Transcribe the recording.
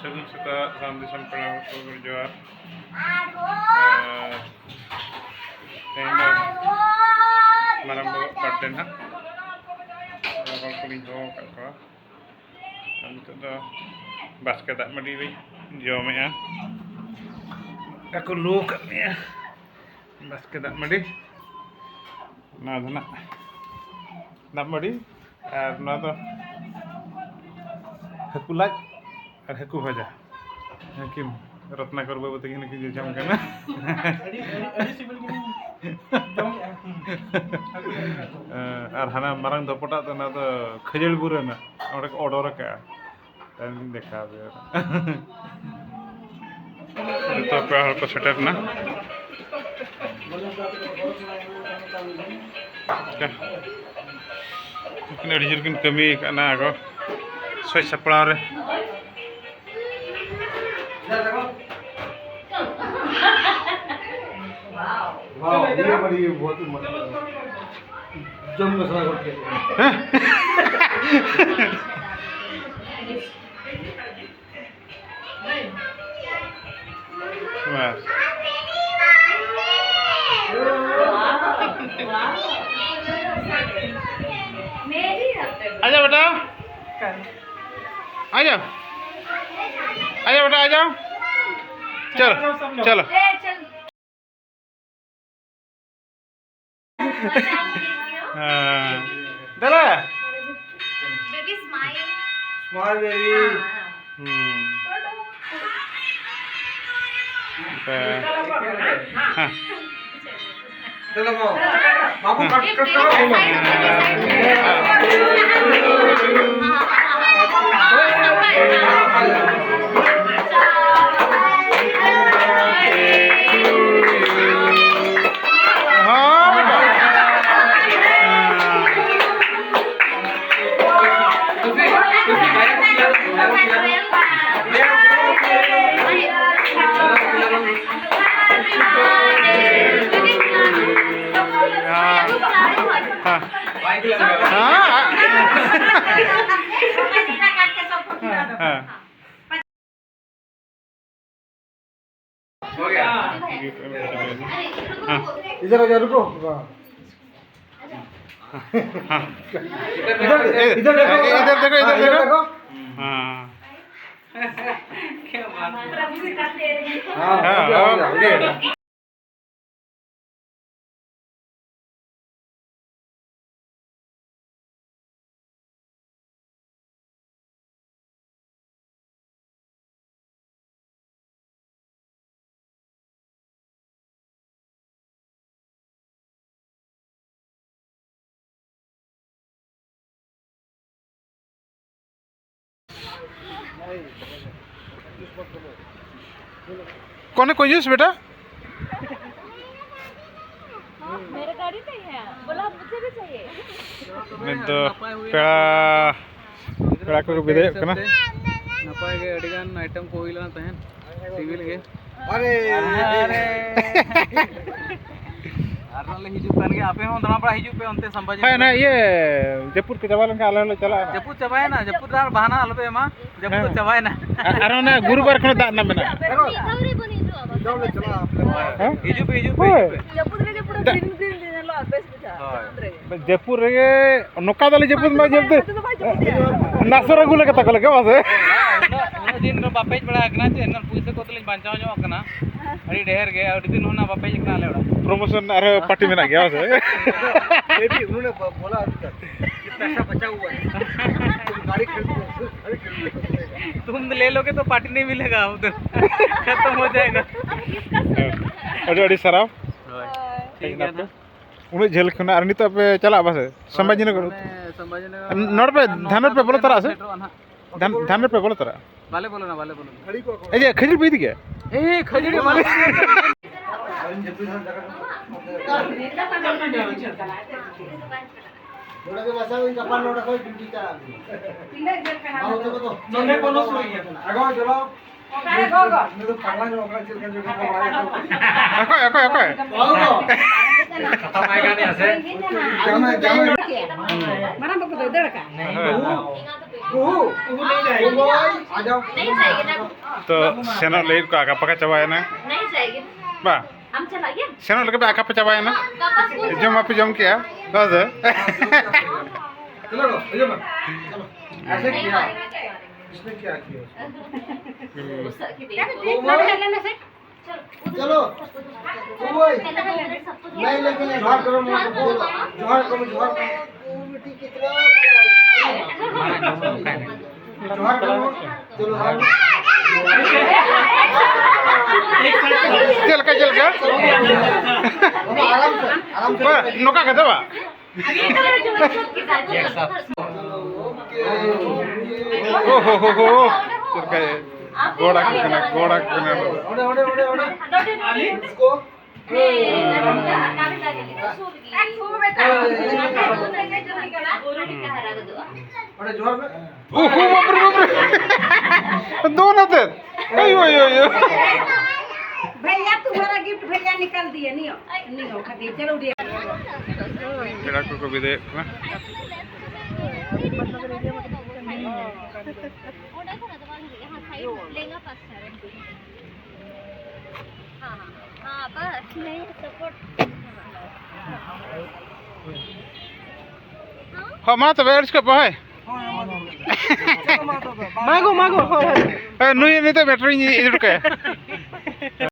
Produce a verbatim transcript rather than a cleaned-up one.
ᱥᱟᱹᱜᱩᱱ ᱥᱮᱛᱟᱜ ᱥᱟᱱᱟᱢ ᱫᱤᱥᱚᱢ ᱯᱮᱲᱟ ᱦᱚᱲ ᱠᱚ, ᱡᱚᱦᱟᱨ᱾ ᱟᱨ ᱛᱮᱦᱮᱧ ᱫᱚ ᱢᱟᱨᱟᱝ ᱵᱟᱵᱟᱣᱟᱜ ᱵᱟᱨᱛᱷᱰᱮ ᱱᱟᱦᱟᱜ᱾ ᱦᱚᱲ ᱠᱚᱞᱤᱧ ᱦᱚᱦᱚ ᱟᱠᱟᱫ ᱠᱚᱣᱟ᱾ ᱟᱨ ᱱᱤᱛᱚᱜ ᱫᱚ ᱵᱟᱥᱠᱮ ᱫᱟᱜ ᱢᱟᱹᱰᱤ ᱞᱤᱧ ᱡᱚᱢᱮᱜᱼᱟ᱾ ᱟᱠᱚ ᱞᱩ ᱟᱠᱟᱫ ᱢᱮᱭᱟ ᱵᱟᱥᱠᱮ ᱫᱟᱜ ᱢᱟᱹᱰᱤ᱾ ᱱᱚᱣᱟ ᱫᱚ ᱱᱟᱜ ᱫᱟᱜ ᱢᱟᱹᱰᱤ, ᱟᱨ ᱱᱚᱣᱟ ᱫᱚ ᱦᱟᱹᱠᱩ ᱞᱟᱡ ᱟᱨ ᱦᱟᱹᱠᱩ ᱵᱷᱟᱡᱟ᱾ ᱱᱩᱠᱤᱱ ᱨᱚᱛᱱᱟᱠᱚᱨ ᱵᱟᱹᱵᱩ ᱛᱟᱹᱠᱤᱱ ᱱᱩᱠᱤᱱ ᱡᱚᱡᱚᱢ ᱠᱟᱱᱟ᱾ ᱟᱹᱰᱤ, ᱟᱹᱰᱤ, ᱟᱹᱰᱤ ᱥᱤᱵᱤᱞ ᱜᱮᱞᱤᱧ ᱡᱚᱢᱮᱜᱼᱟ᱾ ᱦᱩᱸ᱾ ᱟᱨ ᱦᱟᱱᱟ ᱢᱟᱨᱟᱝ ᱫᱚᱯᱚᱴᱟᱜ ᱫᱚ, ᱚᱱᱟ ᱫᱚ ᱠᱷᱟᱹᱡᱟᱹᱲᱤ ᱵᱩᱨᱟᱹ ᱨᱮᱱᱟᱜ, ᱚᱸᱰᱮ ᱠᱚ order ᱟᱠᱟᱜᱼᱟ᱾ ᱛᱟᱦᱞᱮ ᱞᱤᱧ ᱫᱮᱠᱷᱟᱣ ᱟᱯᱮᱭᱟ᱾ ᱡᱚᱛᱚ ᱯᱮᱲᱟ ᱦᱚᱲ ᱠᱚ ᱥᱮᱴᱮᱨ ᱮᱱᱟ᱾ ᱟᱪᱪᱷᱟ᱾ ᱱᱩᱠᱤᱱ ᱟᱹᱰᱤ ᱡᱳᱨ ᱠᱤᱱ ᱠᱟᱹᱢᱤ ᱟᱠᱟᱫᱼᱟ ᱟᱠᱚ ᱥᱟᱡᱽ ᱥᱟᱯᱲᱟᱣ ᱨᱮ᱾ वाह, ये बड़ी बहुत ही मस्त। जम में सारा कुछ। हैं? वाह। आजा बेटा, आजा, आजा बेटा, आजा। चलो, चलो। हाँ। दादा। Baby smile. Smile baby. हाँ, हाँ। हम्म। हाँ। चलो, बाबू, बाबू, कट, कट, कट। हाँ, बेटा। हाँ। हाँ। हाँ। हाँ। हाँ। इधर आ जाओ, रुको। हाँ। इधर, इधर देखो, इधर देखो। हाँ। हाँ, हाँ, हो गया, हो गया। कौन है कंजूस बेटा? मेरा गाड़ी नहीं है, बोला मुझे भी चाहिए। ᱱᱤᱛ ᱫᱚ ᱯᱮᱲᱟ, ᱯᱮᱲᱟ ᱠᱚ ᱵᱤᱫᱟᱹᱭᱚᱜ ᱠᱟᱱᱟ᱾ ᱱᱟᱯᱟᱭ ᱜᱮ ᱟᱹᱰᱤ ᱜᱟᱱ ᱟᱭᱴᱮᱢ ᱠᱚ ᱦᱩᱭ ᱞᱮᱱᱟ ᱛᱟᱦᱮᱸᱫ, ᱥᱤᱵᱤᱞ ᱜᱮ᱾ ᱟᱨᱮ! ᱟᱨᱮ! ᱟᱨ ᱱᱟᱜ ᱞᱮ ᱦᱤᱡᱩᱜ ᱠᱟᱱ ᱜᱮᱭᱟ, ᱟᱯᱮ ᱦᱚᱸ ᱫᱟᱬᱟ ᱵᱟᱲᱟ ᱦᱤᱡᱩᱜ ᱯᱮ ᱚᱱᱛᱮ ᱥᱟᱢᱵᱟᱡᱤ ᱦᱳᱭ, ᱱᱚᱜᱚᱨ᱾ ᱚᱱᱟ ᱤᱭᱟᱹ ᱡᱟᱹᱯᱩᱫ ᱠᱚ ᱪᱟᱵᱟ ᱞᱮᱱᱠᱷᱟᱱ ᱟᱞᱮ ᱦᱚᱸᱞᱮ ᱪᱟᱞᱟᱜᱼᱟ ᱱᱟᱜ᱾ ᱡᱟᱹᱯᱩᱫ ᱪᱟᱵᱟᱭᱮᱱᱟ, ᱡᱟᱹᱯᱩᱫ ᱨᱮ ᱟᱨ ᱵᱟᱦᱟᱱᱟ ᱟᱞᱚᱯᱮ ᱮᱢᱟ, ᱡᱟᱹᱯᱩᱫ ᱦᱮᱸ᱾ ᱪᱟᱵᱟᱭᱮᱱᱟ᱾ ᱟᱨ, ᱟᱨ ᱚᱱᱟ ᱜᱩᱨᱩ ᱵᱟᱨ ᱠᱷᱚᱱ ᱫᱟᱜ ᱨᱮᱱᱟᱜ ᱢᱮᱱᱟᱜᱼᱟ᱾ ᱢᱤᱫ ᱫᱷᱟᱣ ᱨᱮ ᱵᱚᱱ ᱦᱤᱡᱩᱜᱼᱟ, ᱵᱟᱝ? ᱦᱮᱸ? ᱦᱤᱡᱩᱜ ᱯᱮ, ᱦᱤᱡᱩᱜ ᱯᱮ, ᱦᱳᱭ᱾ ᱦᱤᱡᱩᱜ ᱯᱮ᱾ ᱡᱟᱹᱯᱩᱫ ᱨᱮ, ᱡᱟᱹᱯᱩᱫ ᱨᱮ ᱫᱟᱜ ᱫᱤᱱ, ᱫᱤᱱ, ᱫᱤᱱ ᱦᱤᱞᱳᱜ ᱵᱮᱥ ᱵᱩᱡᱷᱟᱹᱜᱼᱟ᱾ ᱦᱳᱭ᱾ ᱡᱟᱹᱯᱩᱫ ᱨᱮᱜᱮ ᱱᱚᱝᱠᱟ ᱫᱚ ᱟᱞᱮ ᱡᱟᱹᱯᱩᱫ ᱢᱟ ᱡᱟᱹᱯᱩᱫ ᱱᱟᱥᱚᱨ ᱟᱹᱜᱩ ᱞᱮᱠᱟ ᱛᱟᱠᱚ ᱞᱮᱠᱟ, ᱵᱟᱝ ᱥᱮ? ᱩᱱᱟᱹᱜ, ᱩᱱᱟᱹᱜ ᱫᱤᱱ ᱫᱚ ᱵᱟᱯᱮ ᱦᱮᱡ ᱵᱟᱲᱟ ᱟᱠᱟᱱᱟ, ᱪᱮᱫ ᱮᱱᱟ ᱯᱩᱭᱥᱟᱹ ᱠᱚ ᱛᱟᱹᱞᱤᱧ ᱵᱟᱧᱪᱟᱣ ᱧᱚᱜ ᱟᱠᱟᱱᱟ ᱟᱹᱰᱤ ᱰᱷᱮᱨ ᱜᱮ, ᱟᱹᱰᱤ ᱫᱤᱱ ᱦᱩᱭᱱᱟ ᱵᱟᱯᱮ ᱦᱮᱡ ᱟᱠᱟᱱᱟ ᱟᱞᱮ ᱚᱲᱟᱜ᱾ ᱯᱨᱚᱢᱳᱥᱚᱱ ᱟᱨᱦᱚᱸ ᱯᱟᱨᱴᱤ ᱢᱮᱱᱟᱜ ᱜᱮᱭᱟ, ᱵᱟᱝ ᱥᱮ? ये भी उन्होंने ब-, बोला अभी तक कि पैसा बचा हुआ है, तुम गाड़ी खरीद लो, गाड़ी खरीद लो। तुम ले लोगे तो पार्टी नहीं मिलेगा उधर, खत्म हो जाएगा। ᱟᱹᱰᱤ ᱟᱹᱰᱤ ᱥᱟᱨᱦᱟᱣ᱾ ᱦᱳᱭ, ᱴᱷᱤᱠ ᱜᱮᱭᱟ ᱱᱟᱯᱟᱭ᱾ ᱱᱟᱦᱟᱜ᱾ ᱩᱱᱟᱹᱜ ᱡᱷᱟᱹᱞ ᱠᱷᱚᱱᱟᱜ ᱟᱨ ᱱᱤᱛᱚᱜ ᱯᱮ ᱪᱟᱞᱟᱜᱼᱟ ᱯᱟᱥᱮ ᱥᱟᱢᱵᱷᱟᱡᱤᱱᱚᱜᱚᱨ? ᱢᱟᱱᱮ ᱥᱟᱢᱵᱷᱟᱡᱤᱱᱚᱜᱚᱨ ᱱᱚᱰᱮ ᱯᱮ ᱟᱨ ᱫᱷᱟᱱᱮ ᱯᱮ ᱵᱚᱞᱚ ᱛᱚᱨᱟᱜᱼᱟ ᱥᱮ? ᱥᱮᱴᱮᱨᱚᱜᱼᱟ ᱱᱟᱦᱟᱜ᱾ ᱫᱷᱟᱱ-, ᱫᱷᱟᱱᱮ ᱯᱮ ᱵᱚᱞᱚ ᱛᱚᱨᱟᱜᱼᱟ? ᱵᱟᱞᱮ ᱵᱚᱞᱚᱱᱟ, ᱵᱟᱞᱮ ᱵᱚᱞᱚᱱᱟ᱾ ᱮᱭ ᱡᱮ ᱠᱷᱟᱹᱡᱟᱹᱲᱤ ᱯᱮ ᱤᱫᱤ ᱜᱮᱭᱟ? ᱮᱭ ᱠᱷᱟᱹᱡᱟᱹᱲᱤ ᱵᱟᱞᱮ ᱤᱫᱤ ᱜᱮᱭᱟ᱾ ᱱᱚᱰᱮ ᱜᱮ ᱵᱟᱥᱟ ᱦᱩᱭ, ᱜᱟᱯᱟ ᱱᱚᱰᱮ ᱠᱷᱚᱱ ᱰᱤᱭᱩᱴᱤ ᱪᱟᱞᱟᱜ ᱦᱩᱭᱩᱜᱼᱟ᱾ ᱛᱤᱱᱟᱹᱜ ᱡᱷᱟᱹᱞ ᱯᱮ ᱦᱟᱸᱜ? ᱵᱟᱹᱦᱩ ᱛᱟᱠᱚ ᱫᱚ ᱱᱚᱰᱮ ᱠᱚᱱᱳ ᱥᱩᱨ ᱜᱮᱭᱟ᱾ ᱟᱜᱚ ᱪᱟᱞᱟᱣ᱾ ᱚᱠᱟᱨᱮ ᱜᱚᱜᱚ? ᱩᱱᱤ ᱫᱚ ᱯᱟᱜᱽᱞᱟ ᱧᱚᱜ ᱠᱟᱱᱟ, ᱪᱮᱫ ᱞᱮᱠᱟ ᱪᱚ ᱠᱚ ᱵᱟᱲᱟᱭᱟ᱾ ᱵᱟᱹᱦᱩ ᱫᱚ? ᱠᱟᱛᱷᱟ ᱵᱟᱭ ᱜᱟᱱᱮᱜᱼᱟ ᱥᱮ? ᱡᱟᱢᱟᱭ, ᱡᱟᱢᱟᱭ᱾ ᱢᱟᱨᱟᱝ ᱵᱟᱹᱵᱩ ᱫᱚᱭ ᱫᱟᱹᱲ ᱠᱟᱜᱼᱟ᱾ ᱦᱮᱸ᱾ ᱛᱚ ᱥᱮᱱᱚᱜ ᱞᱟᱹᱜᱤᱫ ᱠᱚ ᱟᱠᱟ ᱯᱟᱠᱟ ᱪᱟᱵᱟᱭᱮᱱᱟ᱾ ᱵᱟ, ᱥᱮᱱᱚᱜ ᱞᱟᱹᱜᱤᱫ ᱯᱮ ᱟᱠᱟ ᱯᱟᱠᱟ ᱪᱟᱵᱟᱭᱮᱱᱟ᱾ ᱡᱚᱢ ᱢᱟᱯᱮ ᱡᱚᱢ ᱠᱮᱜᱼᱟ, ᱦᱮᱸ ᱥᱮ? चलो, ओए, नहीं लेकिन जोहार करो, जोहार करो, जोहार करो। जोहार करो, चलो, जोहार। ᱪᱮᱫ ᱞᱮᱠᱟ, ᱪᱮᱫ ᱞᱮᱠᱟ? ᱟᱨᱟᱢ ᱥᱮ, ᱟᱨᱟᱢ ᱥᱮ᱾ ᱵᱟ, ᱱᱚᱝᱠᱟ ᱠᱟᱛᱮ ᱵᱟ? ᱚ ᱦᱳ ᱦᱳ ᱦᱳ, ᱪᱮᱫ ᱞᱮᱠᱟ ᱜᱚᱲ ᱟᱠᱚ ᱠᱟᱱᱟ, ᱜᱚᱲ ᱟᱠᱚ ᱠᱟᱱᱟ᱾ ᱚᱸᱰᱮ, ᱚᱸᱰᱮ, ᱚᱸᱰᱮ, ᱚᱸᱰᱮ᱾ ᱚᱸᱰᱮ ᱡᱚᱦᱟᱨ ᱢᱮ᱾ ᱳᱦᱳ, ᱵᱟᱯᱨᱮ, ᱵᱟᱯᱨᱮ᱾ ᱫᱚᱱ ᱟᱛᱮᱫ᱾ ᱳᱭ, ᱳᱭ, ᱳᱭ, ᱳᱭ᱾ भैया, तुम्हारा गिफ्ट भैया निकाल दिए, नियो, नियो, खाती, चलो उड़िया। ᱯᱮᱲᱟ ᱠᱚᱠᱚ ᱵᱤᱫᱟᱹᱭᱮᱫ ᱠᱚᱣᱟ᱾ ᱦᱚᱸ, ᱢᱟ ᱛᱚᱵᱮ, ᱟᱹᱲᱤᱥ ᱠᱟᱜ ᱯᱮ, ᱦᱳᱭ᱾ ᱢᱟᱜᱳ, ᱢᱟᱜᱳ, ᱦᱳᱭ, ᱦᱳᱭ᱾ ᱦᱮᱸ, ᱱᱩᱭ ᱱᱤᱛᱚᱜ ᱢᱮᱴᱨᱳᱧ ᱤᱫᱤ ᱦᱚᱴᱚ ᱠᱟᱭᱟ᱾